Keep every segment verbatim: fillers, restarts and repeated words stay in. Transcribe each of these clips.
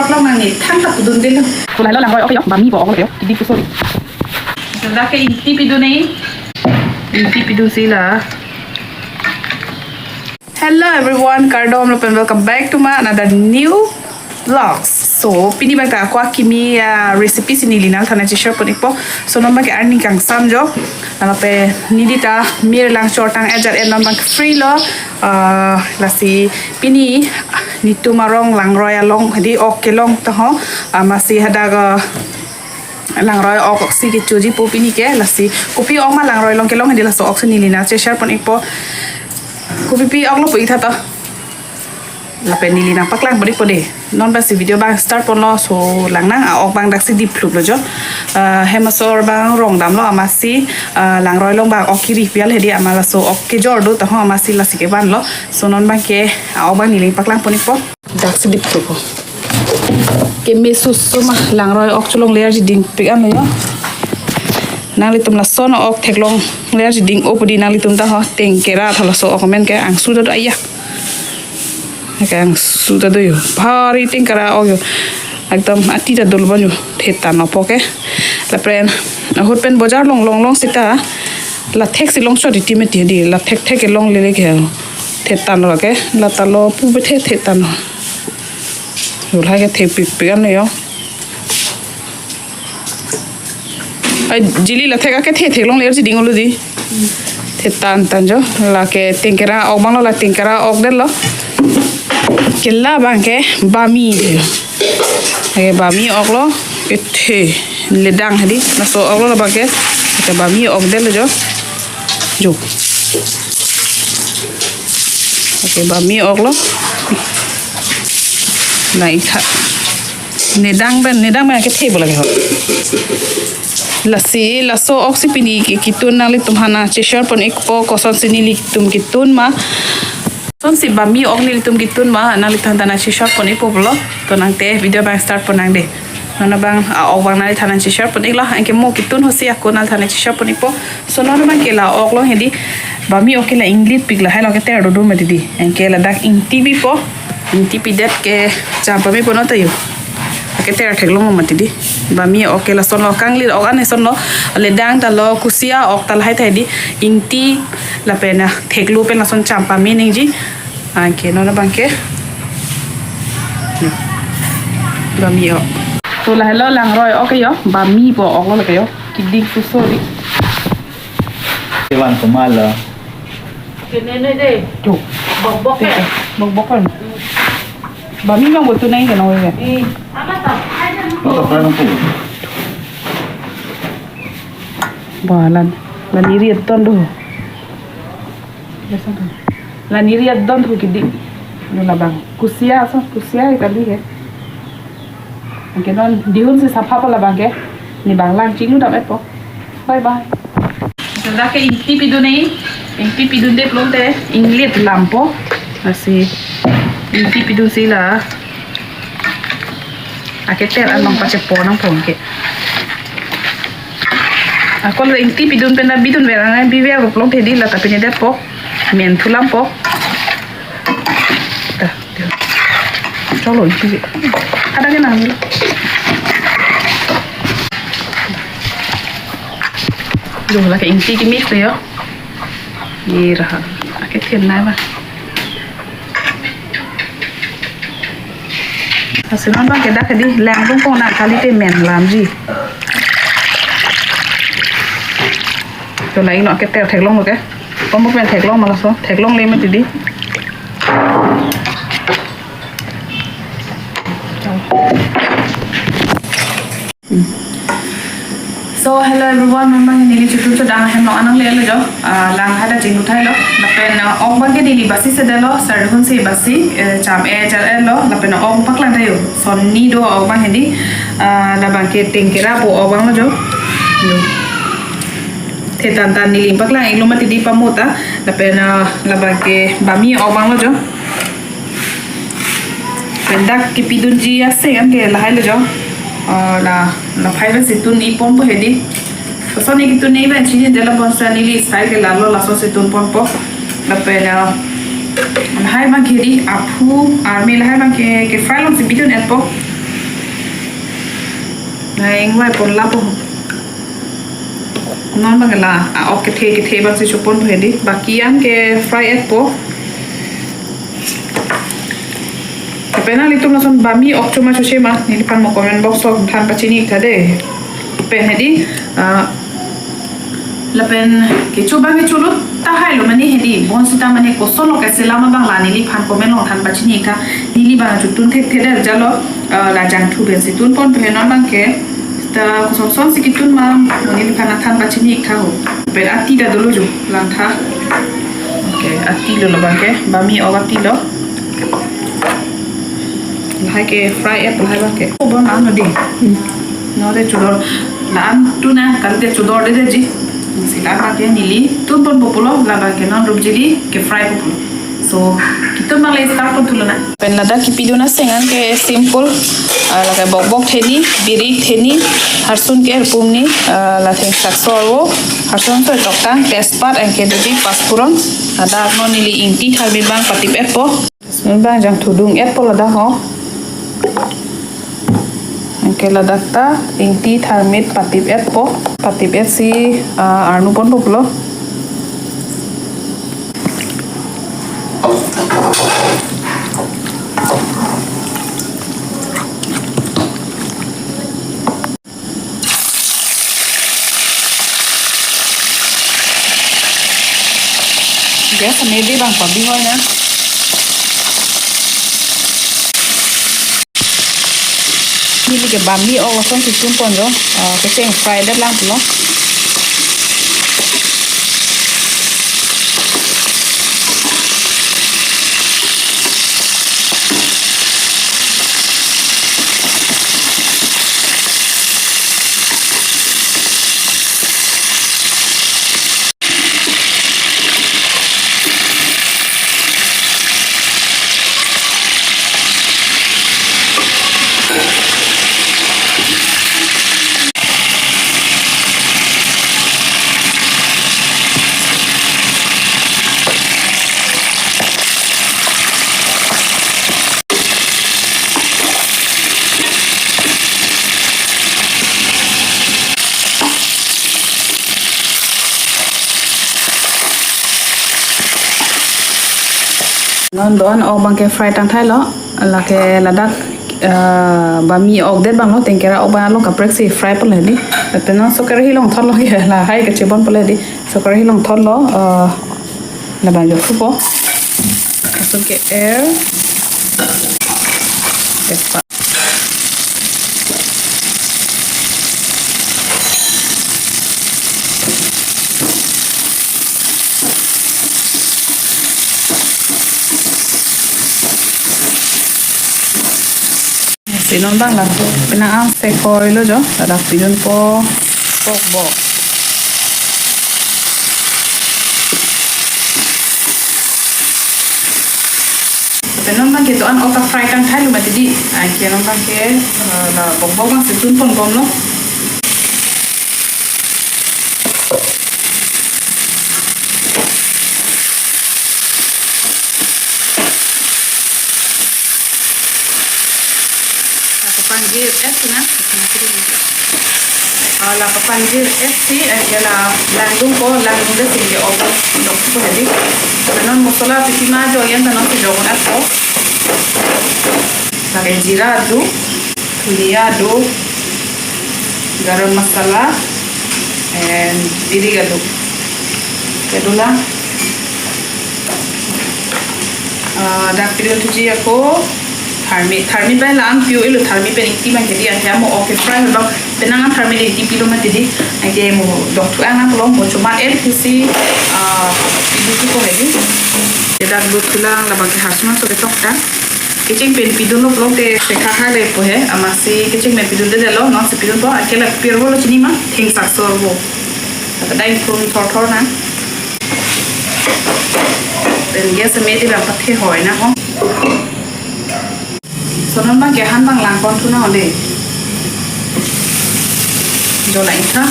Long nangni thangta pudundelo. Lahelo langroi ok yo, bami po ok lo yo, kidik sorry. Dak ke ingti pidun nai. Ingti pidunsi la. Hello everyone, kardom lapen welcome back to my another new vlogs. So, pini abang ta ako akimi, ah, recipe si neli nangthan nangcheshare pon ikpo. So, non abang ke arni kangsam jo. Lapen neli ta mir lang chortang ejar en non abang free lo. Ah, lasi pini netum arong langroi along hedi ok kelong ta ho. Ah, amatsi hadak, ah, langroi ok, ok si kechoji pu pini ke, lasi kopi ok ma langroi along kelong hedi laso ok si neli nangcheshare pon ikpo. Kopi pi ok lo pu ik tha to. Lapen neli nangpaklang pon ikpo de. Non abang si video abang start ponlo, so lang nang, ah, ok abang dak si dip phlup lo jo. Ah, hem asor abang rong damlo amatsi, ah, langroi along abang ok kiri pial hedi amat laso ok kejor do ta ho amatsi lasi kevanlo. So non abang ke, ah, ok abang neli paklang pon ikpo. Dak si dip phlup po. Keme susu ma langroi ok cholongle arji dingpik an lo yo. Nanglitum lason ok theklongle arji ding-o pu di nanglitum ta ho, tengkera tha laso ok amen ke, angsu ta do aya. Ke angsu ta do yo. Bhari tengkera ok yo. Ekdom ati ta dol bon yo. Thetan opo ke. Lapen ahut pen bojar along longlong seta la thek si longchot iti mati di, la thek thek ke longlele ke. Thetan lo ke. La ta lo pu bethe thetan lo. Yo lahai ke thekpikpik an lo yo. Ai, jili la thek ake the theklongle arji ding-o lo di. Thetan tan jo. Lake tengkera ok abang lo, la tengkera ok det lo. Ke la abang ke bami jo. Ke bami ok lo. Kethe ledang hedi. Laso ok lo la abang ke. Ke bami ok det lo jo. Jo. Oke, bami ok lo. La ik tha. Nedang pen, nedang pen kethe bo lake ho. Lasi, laso ok si pini ke kitun nanglitum aphan nangcheshare pon ikpo, kosonsi nelitum kitun ma. Kosonsi bami ok nelitum kitun ma, nanglitum aphan ta nangcheshare pon ikpo pulo. To nangte video abang start pon nang de. Non abang, ah, ok abang nangliphan nangcheshare pon iklo, anke mo kitun ahut si ako nangliphan nangcheshare pon ikpo. So non abang ke la ok along hedi, bami ok ke la inglitpik, lahai along keter dodo mati di. Anke ladak ingti pipo, ingti pidet ke cham pame po non ta yo. Keter theklong mati di. Bami ok ke lason lo, kanglit ok an eson lo, ledang ta lo, kusia ok ta lahai ta hedi, ingti lapen, ah, theklo pen lason cham pame nangji. Anke non abang ke. Bami ok. To lahelo langroi ok yo, bami po ok lo ke yo. Kidik suso di. Iwan kumalo. Kene ne de. To. Bok bok ke. Bok bok kan. Bami mang betul nai ke no ya. Eh, apa tak? Ada. Balan. Lan iri ton do. Biasa kan. La neri adon thu kidi. Nula bang. Kusia so, kusia kali ke. Anke non dihun si sapha pala bang ke. Ne bang lang chinglu dam-et po. Bye bye. Dak ke ingti pidun nai. Ingti pidunde pulote inglit lampo. Lasi ingti pidunsi la. Aketer an bang pachepo nangpo ke. Ako la ingti pidun pen ta bidun ver nang, biver pulote di la ta pini det po. Men thu lampo. Dah, dah. Cholo, ingti. Ada ke nang. Duh, lake ingti ke mix ya. Ira, aketer nai ba. Lasi non bang ke dak di, lang rong kong nang kali te men lamji. To la ino aketer theklong lo ke. Pamuk men theklong ma laso, theklongle mati di. So, hello everyone, non bang neli chutu chodang hem lo anang le lo jo. Ah, lang hada chinglu thai lo. Lapen, ah, ok bang ke neli basi sede lo, sar hun si basi, eh, cham-e char-e lo, lapen ok paklang tha yo. Sonni do ok bang hedi, ah, la bang ke tengkera po ok bang lo jo. Yo. Thetan tan neli paklang iklo mati di pamuta, lapen, ah, la bang ke bami ok bang lo jo. Pen dak kepidunji aseng an ke lahai lo jo. Ah, la, la phai pen si tun-i ponpo hedi. Lason ne kitun-i pen chini de la bonsa neli style ke lalo laso si tun ponpo. Lapen, ah, lahai bang ke di aphu army lahai bang ke, ke fry long si bidun-et po. Nai ingvai pon lapo. Non abang la, ah, ok kethe kethe abang si chopon po hedi. Baki an ke fry etpo. Lapen nanglitum lason bami ok choma choshe ma, neliphan mo comment box along than pachini ik tha dei. Pen hedi, ah, lapen kecho abang kecho lo tahai lo mane hedi, bonsita mane koson lo ke selam abang la neliphan comment along than pachini ik tha, neli abang chotun thekthe det jalo, ah, la jangthu pensi tunpon pen non abang ke, ta koson son si ketun ma, neliphan than pachini ik tha ho. Pen ati ta dolo jo, lang tha. Okay, ati lo labang ke, bami ok ati lo. Lahai ke fry et lahai abang ke. Oh, bon ano di. Hmm. No de chodor. La-an tuna, kan de chodor de de ji. Si la abang ke neli tunpon po pulo, labang ke non rup jili ke fry po pulo. So, ketun abang le start pon thulo na. Pen ladak kipidun aseng an ke simple. Ah, lake bokbok theni, birik theni, harsun ke erpum ni, ah, la thengsakso arvo, harsun so toktang, tejpat, anke doji, pasphuron. Ladak non neli ingti tharmit abang patip etpo. Sum abang jangthu dung etpo ladak ho. Anke ladak ta ingti tharmit patip etpo. Patip et si, ah, arnu ponpo pulo. Gas medi abang pabihoi na. Neli ke bami ok lason si tunpon jo. Ah, kecheng fry det lang pulo. Non do-an ok abang ke fry tang thailo, lake ladak, eh, bami ok det abang lo, tengkera ok abang along kaprek si fry po le di. Lapen non so kerahi along thotlo ke, lahai kachebon po le di. So kerahi along thotlo, eh, labang jo thupo. Lason ke er. Tejpat. Si non abang la, penang an sekoi lo jo, ladak pidunpo, bokbok. Pen non abang ke do-an ok ta fry tang thailo mati di. Anke non abang ke, eh, la bokbok abang si tunpon bomlo. La papanjir et na. Ah, la papanjir et si, eh, ya la langdunpo, langdunde si ke ok dok po hedi. Non mosola piti ma jo, yan ta non si jo ko na ko. Lake jeera do, dhuniya do, garam masala, and birik do. Kedula. Ah, dak pidun thuji ako tharmit. Tharmit pen la-an piu ilo, tharmit pen ingti abang ke di, anke mo ok ke fry abang. Penang an tharmit ingti pilo mati di. Anke mo dokthu ang nanglo, mo choma el kisi, ah, pidun thupo hedi. Dak dothu lang, labang ke harsun so ketok ta. Kecheng pen pidunlo pulote sekha hale po he, amatsi kecheng pen pidunde detlo, non si pidunpo, anke la pirvo lo chini ma, thengsakso arvo. Lake dai phun thorthor na. Pen gas medi abang pathehoi na ho. So non abang ke han abang langpon thu na onde. Jo la ingtha.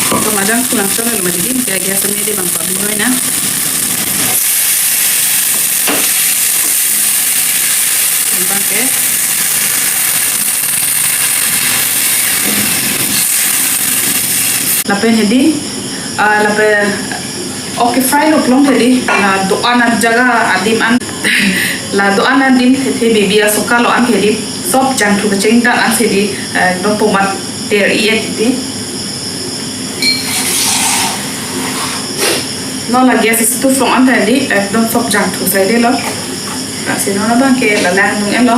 To majang thu lang chonlo mati di, gas medi abang pabihoi na. Abang ke. Lapen hedi, ah, lapen ok ke-fry lo pulote hedi, la do-an ajaga adim an, la do-an adim thethe baby asoka lo an ke hedi, sob jangthu kachingdak ansi hedi, eh, ekdom pomat ter-i-et hedi. Non la gas stove along an ta hedi, ekdom sob jangthu saidelo. Lasi non abang ke la lang nung-et lo,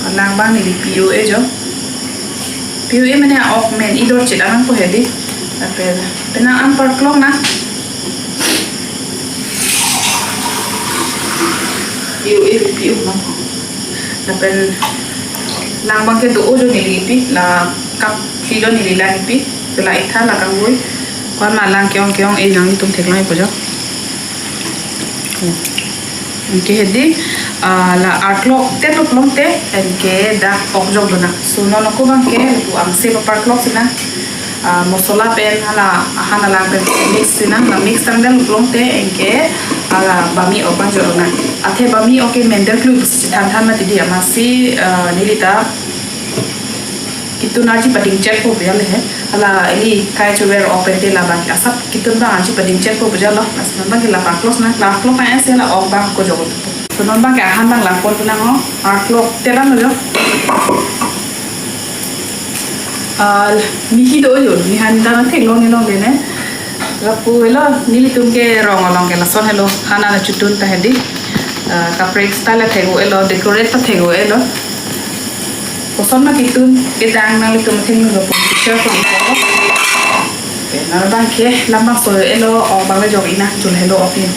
la lang abang neli pi-o-e jo. Pi-o-e mane ok men idor chit anang ko hedi. Lapen, penang an parklong nang. Pi-o-e, pi-o nang. Lapen lang abang ke do-o jo neli pi, la cup phli lo neli lang pi. Hala ik tha la kangvoi. Ko-an ma lang ke-ong ke-ong-e nangtum theklong-ikpo jo. Anke hedi, ah, la arklok te tok long te, anke dak ok jok dona. So non ako abang ke lapu angse paparklok si nang. Ah, mosola pen hala ahan alang pen mix si nang, la mix tangdet long te, anke hala bami ok abang jok dona. Athe bami ok ke mendel klu si than than mati hedi amatsi, ah, neli ta kitun arji pading chekpo pu jale he. Hala ili kai chover ok pen te labang asap kitun abang arji pading chekpo pu jalo. Lasi non abang ke la parklok nang, la parklok nang ese la ok abang ko jok. So non abang ke ahan abang la pon tu nang ho. Arklok te abang jo. Ah, mihi do jo, mi han ta na theklong-iklo ne. Lapu helo, nelitum ke rong along ke lason helo, han an chotun ta hedi. Ah, kaprek style ta thek-o-e lo, decorate ta thek-o-e lo. Koson ma kitun kedang nanglitum athengno lapu picture ko-ikpo. Oke, non abang ke labangso-e lo, ok abang le jok-ik nang, jul helo ok in.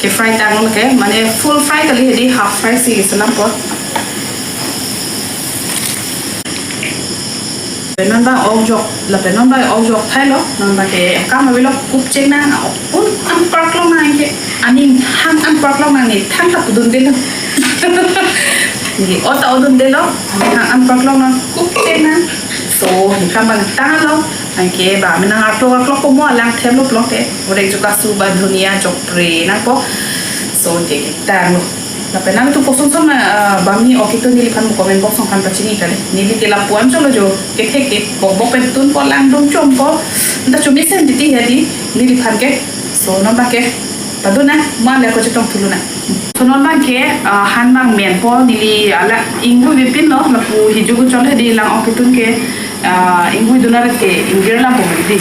Ke-fry tanglo ke, mane full fry kali hedi, half fry si selam po. Pen non abang ok jok, lapen non abang ok jok thailo, non abang ke kam avelo, kup cheng nang, un an parklong nang ke, aning hang an parklong nang, ne thang ta pudundelo. Ne ot ta pudundelo, aning hang an parklong nang, kup cheng nang. So, ne kam abang tanglo, anke ba, menang arklok arklok komo alang themlo pulote, orek jo kasu ba dhuniya jok pre nangpo. So, anke ke tanglo. Lapen nangtum koson koson ma, ah, bami ok kitun neliphan mo comment box along than pachini kali. Neli ke lapu-an cholo jo, kethe ke bok bok pen tunpo, langdun chompo. Anta chomesen titi hedi neliphan ke. So non abang ke padun nang, mo le ko chetong thulu nang. So non abang ke, ah, han abang menpo, neli hala ingvoi bipin lo, lapu hiju ko cholo hedi lang ok kitun ke. Ah, ingvoi dun aret ke ingjir langpo hedi.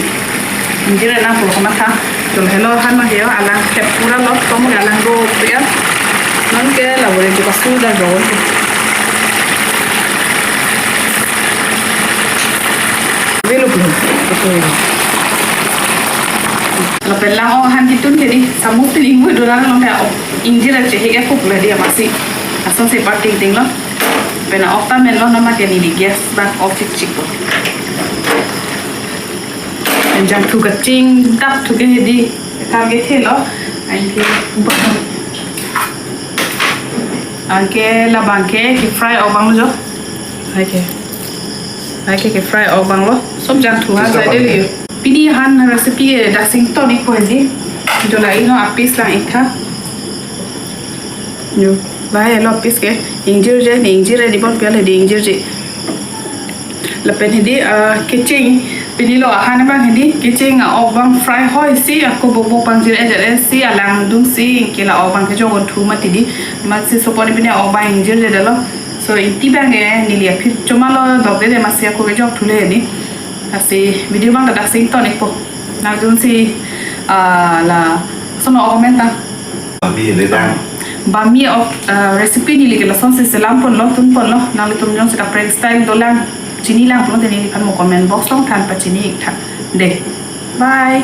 Ingjir langpo komat tha. Jul helo han abang ke jo, alang thep pura lo, tong alang do priya. Non ke la bore jo kasu da jo. Velo pun. Lapen lang ok han kitun ke hedi, samus tin ingvoi dun aret long ke ok ingjir ache hek ekup le hedi amatsi. Asonsi parting ting lo. Pen ok ta menlo, non abang ke neli gas abang off chik chikpo. Pen jangthu kachingdak thu ke hedi, kam kethe lo. Anke, anke labang ke ke-fry ok abang jo. Anke, anke ke-fry ok abang lo. Sob jangthu ha saidelo. Pini han recipe daksing ton-ikpo hedi. Jo la ino a-piece lang-ik tha. Jo, lahelo piece ke, ingjir je, ne ingjir je, ne bon pial hedi ingjir je. Lapen hedi, ah, kecheng, pini lo ahan abang hedi, kecheng a-ok abang fry hoi si, ako bok bok pangjir-et-et si, alangdun si, ke la ok abang kejok-un thu mati hedi, amatsi sopon pini ok abang ingjir jedetlo. So, ingti abang ke, neli aphi chomalo dokde de amatsi ako kejok thule hedi. Lasi video abang ta daksing ton-ikpo. Nangtum si, ah, lason ok comment ta. Bami le dang. Bami ok, ah, recipe neli ke lasonsi selam ponlo, tun ponlo. Nanglitum jongsi kaprek style dolang, chini lang pulote neliphan mo comment box along than pachini-ik tha. De. Bye.